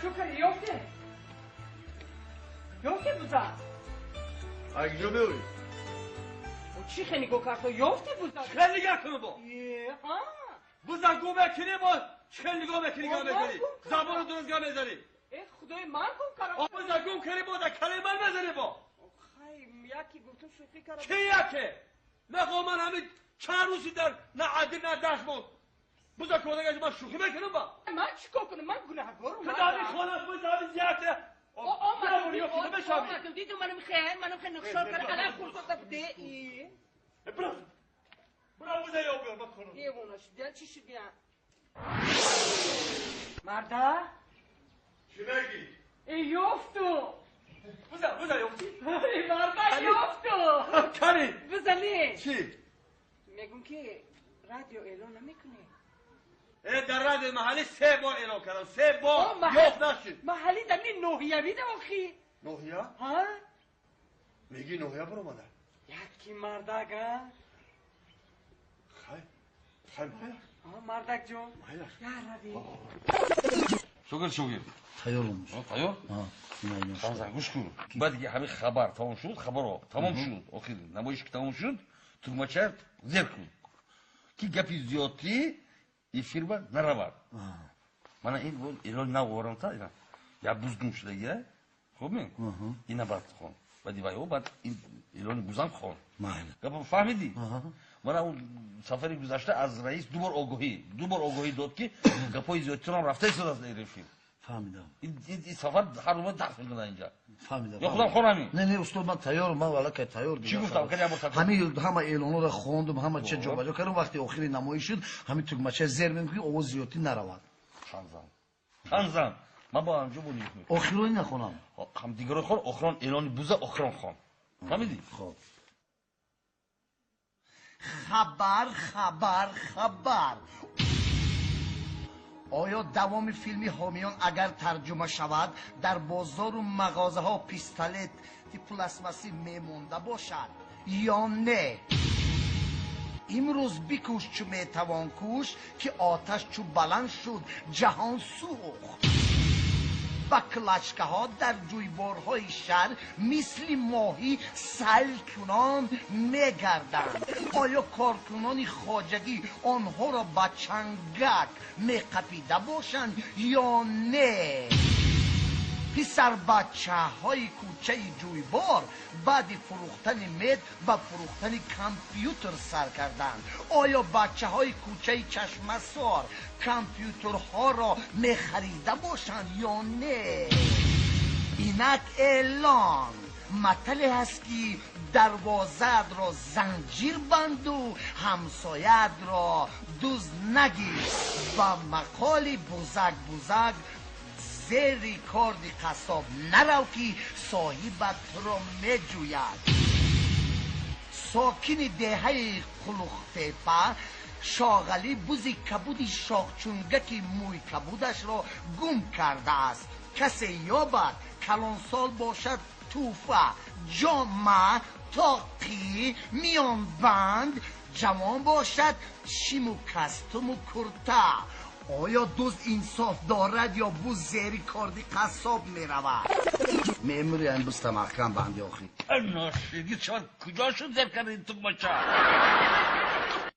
Мардак чо карди? Ёфте? Ёфте буза? Ай куҷо меоӣ? Чӣ хе нигоҳ кард? Ёфте буза? Чӣ хел нигоҳ кунам бо? Ҳа. Буза гум мекунӣ бо чӣ хел нигоҳ мекунӣ, гап мезанӣ? Забону дуруст гап мезанӣ. Э, худои ман гум кардам. Буза гум кунӣ бо дар калаи ман мезанӣ бо. Хай, яке гуфтум, шӯхӣ кардам. Ки яке? Мехоҳам ман ҳамин чанд рӯзи дар на адил, на дашт монд. Буза кодагаш ман шӯхӣ мекунам ба. Ман чӣ кор кунам? Ман гунаҳкорам. Ту дар ин хона буза ҳамин зиёте. Омадам, дидум, манам хел, манам хел нақшор кард, алан хурсота буде. Бира. Бира буза ёб биёр, ман корам. Девона шудиям, чӣ шудиям? Марда? Чӣ мегӣ? Э, ёфту. Буза, буза ёфтӣ? Э, марда, ёфту. Кани? Буза не. Чӣ? Мегум ки радио эълон намекунӣ? Э, дар радиои маҳаллӣ се бор эълон кардам, се бор ёфт нашуд. Маҳаллӣ дар ни ноҳиявӣ да охи. Ноҳия? Ҳа? Мегӣ ноҳия баромада? Яки мардак, а? Хай, хай, майлаш. Мардак ҷон. Майлаш. Я рави. Шогирд, шогирд. Тайёрам. Тайёр? Ҳамза, гӯш кун. Баъд ки ҳамин хабар тамом шуд, хабарро тамом шуд, охир намоиш ки тамом шуд, тугмача зер кун. Ки гапи зиёдтӣ эфирба наравад. Мана ин эълон нав овардам, ина. Я буз гум шудагия. Хуб ми? Ина баъд хон. Баъди вайо баъд ин эълони бузам хон. Майли. Гапа фаҳмидӣ? Мана он сафари гузашта аз раис ду бор огоҳӣ дод, ки гапҳои зиёдтирам рафта истодааст дар эфир. Фаҳмидам. Ин сафар ҳар рӯз дарс мекунад инҷа. Фаҳмидам. Ё худам хонам ин? Не, не, устод, ман тайёрам, ман аллакай тайёр. Чӣ гуфтам? Кани як бор такрор. Ҳамин ҳама эълонҳоро хондум, ҳама чиз ҷобаҷо кардам, вақти охири намоиш шуд, ҳамин тугмача зер мекунӣ, овоз зиёдтӣ наравад. Ханзан. Ханзан. Ман бо анҷо бо нигоҳ мекунам. Охирони нахонам? Ҳам дигаро хон, охирон эълони буза охирон хон. Фаҳмидӣ? Хоб. Хабар, хабар, хабар! Оё давоми филми «Ҳомиён» агар тарҷума шавад, дар бозору мағозаҳо пистолети пластмассӣ мемонда бошад ё не? Имрӯз бикӯш, чу метавон кӯш, ки оташ чу баланд шуд, ҷаҳон сӯхт. Баклажкаҳо дар ҷӯйборҳои шаҳр мисли моҳӣ сайлкунон мегарданд. Оё коркунони хоҷагӣ онҳоро ба чангак меқапида бошанд ё не? Писарбачаҳои кӯчаи ҷӯйбор баъди фурӯхтани мед ба фурӯхтани компютер сар карданд. Оё бачаҳои кӯчаи Чашмасор компютерҳоро мехарида бошанд ё не? Инак эълон. Матале ҳаст, ки дарвозаатро занҷир банду ҳамсояатро дуз нагир. Ба мақоли «бузак, бузак, зери корди қассоб нарав, ки соҳибат туро меҷӯяд». Сокини деҳаи Қулухтепа Шоғалӣ бузи кабуди шохчунгаки мӯй кабудашро гум кардааст. Касе ёбад, калонсол бошад, тӯҳфа: ҷома, тоқӣ, миёнбанд, ҷавон бошад, шиму кастуму курта. Оё дузд инсоф дорад ё буз зери корди қассоб меравад? Мемури ин бузта маҳкам банди охи. Ношиди чор куҷо шуд зер карди тугмача?